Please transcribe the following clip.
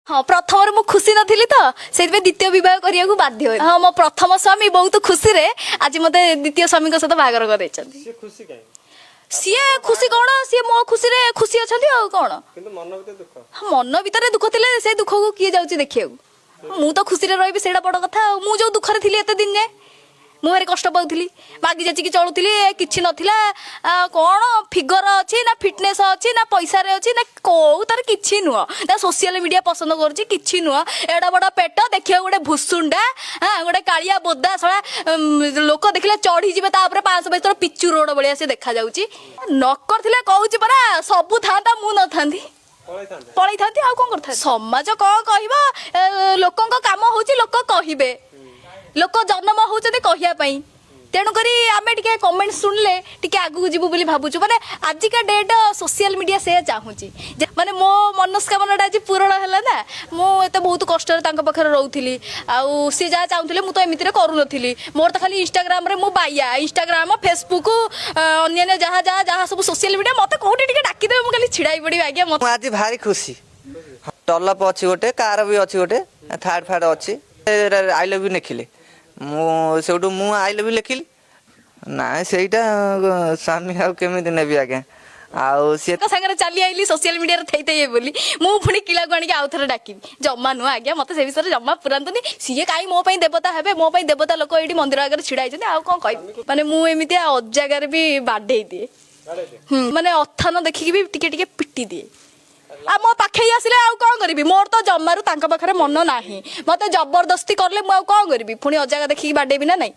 ହଁ, ପ୍ରଥମରେ ମୁଁ ଖୁସି ନଥିଲି ତ ସେଇଥିପାଇଁ ଦ୍ୱିତୀୟ ବିବାହ କରିବାକୁ ବାଧ୍ୟ ହେଲି। ହଁ, ମୋ ପ୍ରଥମ ସ୍ୱାମୀ ବହୁତ ଖୁସିରେ ଆଜି ମତେ ଦ୍ୱିତୀୟ ସ୍ୱାମୀଙ୍କ ସହିତ ବାହାଘର କରେଇଛନ୍ତି। ସିଏ ଖୁସି କାହିଁ? ସିଏ ଖୁସି କଣ, ସିଏ ମୋ ଖୁସିରେ ଖୁସି ଅଛନ୍ତି ଆଉ କଣ। କିନ୍ତୁ ମନ ଭିତରେ ଦୁଃଖ। ମନ ଭିତରେ ଦୁଃଖ ଥିଲେ ସେ ଦୁଃଖକୁ କିଏ ଯାଉଛି ଦେଖିବାକୁ? ମୁଁ ତ ଖୁସିରେ ରହିବି, ସେଇଟା ବଡ କଥା। ଆଉ ମୁଁ ଯୋଉ ଦୁଃଖରେ ଥିଲି ଏତେ ଦିନ ଯାଏ, ମୁଁ ଭାରି କଷ୍ଟ ପାଉଥିଲି, ମାଗି ଯାଚିକି ଚଳୁଥିଲି, କିଛି ନଥିଲା। କଣ ଫିଗର ଅଛି ନା ଫିଟନେସ୍ ଅଛି ନା ପଇସାରେ ଅଛି ନା କୋଉ ତାର କିଛି ନୁହଁ ନା ସୋସିଆଲ ମିଡିଆ ପସନ୍ଦ କରୁଛି, କିଛି ନୁହଁ। ଏଡ ବଡ ପେଟ, ଦେଖିବାକୁ ଗୋଟେ ଭୁସୁଣ୍ଡା, ହଁ, ଗୋଟେ କାଳିଆ ବୋଦା ଶଳା। ଲୋକ ଦେଖିଲେ ଚଢିଯିବେ ତା ଉପରେ। 500 ବୟସର ପିଚୁ ରୋଡ ଭଳିଆ ସେ ଦେଖାଯାଉଛି। ନ କରିଥିଲେ କହୁଛି ପରା, ସବୁ ଥାନ୍ତା, ମୁଁ ନଥାନ୍ତି। ପଳେଇଥାନ୍ତେ। ପଳେଇଥାନ୍ତି, ଆଉ କଣ କରିଥାନ୍ତି? ସମାଜ କଣ କହିବ? ଲୋକଙ୍କ କାମ ହଉଛି ଲୋକ କହିବେ। ଲୋକ ଜନ୍ମ ହଉଛନ୍ତି କହିବା ପାଇଁ। ତେଣୁକରି ଆମେ ଟିକେ କମେଣ୍ଟ ଶୁଣିଲେ ଟିକେ ଆଗକୁ ଯିବୁ ବୋଲି ଭାବୁଛୁ। ମାନେ ଆଜିକା ଡେଟ୍ ସୋସିଆଲ ମିଡିଆ ସେୟା ଚାହୁଁଛି ଯେ ମାନେ ମୋ ମନସ୍କାମନାଟା ଆଜି ପୂରଣ ହେଲା ନା। ମୁଁ ଏତେ ବହୁତ କଷ୍ଟରେ ତାଙ୍କ ପାଖରେ ରହୁଥିଲି ଆଉ ସିଏ ଯାହା ଚାହୁଁଥିଲେ ମୁଁ ତ ଏମିତିରେ କରୁନଥିଲି। ମୋର ତ ଖାଲି ଇନଷ୍ଟାଗ୍ରାମରେ ମୁଁ ବାଇଆ। ଇନଷ୍ଟାଗ୍ରାମ, ଫେସବୁକ୍, ଅନ୍ୟାନ୍ୟ ଯାହା ଯାହା ଯାହା ସବୁ ସୋସିଆଲ ମିଡିଆ, ମତେ କୋଉଠି ଟିକେ ଡାକିଦେବେ, ମୁଁ ଖାଲି ଛିଡ଼ା ହେଇ ପଡ଼ିବି ଆଜ୍ଞା ମତେ। ମୁଁ ଆଜି ଭାରି ଖୁସି। ଟଲପ ଅଛି ଗୋଟେ, କାର ବି ଅଛି ଗୋଟେ, ଥାର୍ଡ ଫାର୍ଡ ଅଛି। I love you ଲେଖିଲେ, ମୁଁ ସେଇଠୁ ମୁଁ I love you ଲେଖିଲି। ନାଇଁ, ସେଇଟା ସ୍ୱାମୀ ଆଉ କେମିତି ନେବି ଆଜ୍ଞା? ଆଉ ସିଏ ତାଙ୍କ ସାଙ୍ଗରେ ଚାଲି ଆଇଲି ସୋସିଆଲ ମିଡିଆରେ ଥେଇ ଥେଇ ବୋଲି ମୁଁ ପୁଣି କିଳାକୁ ଆଣିକି ଆଉ ଥରେ ଡାକିବି? ଜମା ନୁହଁ ଆଜ୍ଞା, ମତେ ସେ ବିଷୟରେ ଜମା ପୁରାନ୍ତୁନି। ସିଏ କାହିଁ ମୋ ପାଇଁ ଦେବତା ହେବେ? ମୋ ପାଇଁ ଦେବତା ଲୋକ ଏଇଠି ମନ୍ଦିର ଆଗରେ ଛିଡା ହେଇଛନ୍ତି। ଆଉ କଣ କହିବି? ମାନେ ମୁଁ ଏମିତି ଅଜାଗାରେ ବି ବାଡେଇ ଦିଏ। ବାଡ଼େଇଦିଏ? ହୁଁ, ମାନେ ଅଥାନ ଦେଖିକି ବି ଟିକେ ଟିକେ ପିଟି ଦିଏ। ଆଉ ମୋ ପାଖେଇ ଆସିଲେ ଆଉ କଣ କରିବି? ମୋର ତ ଜମାରୁ ତାଙ୍କ ପାଖରେ ମନ ନାହିଁ। ମତେ ଜବରଦସ୍ତି କଲେ ମୁଁ ଆଉ କଣ କରିବି? ପୁଣି ଅଜାଗା ଦେଖିକି ବାଡେଇବି ନା ନାଇଁ?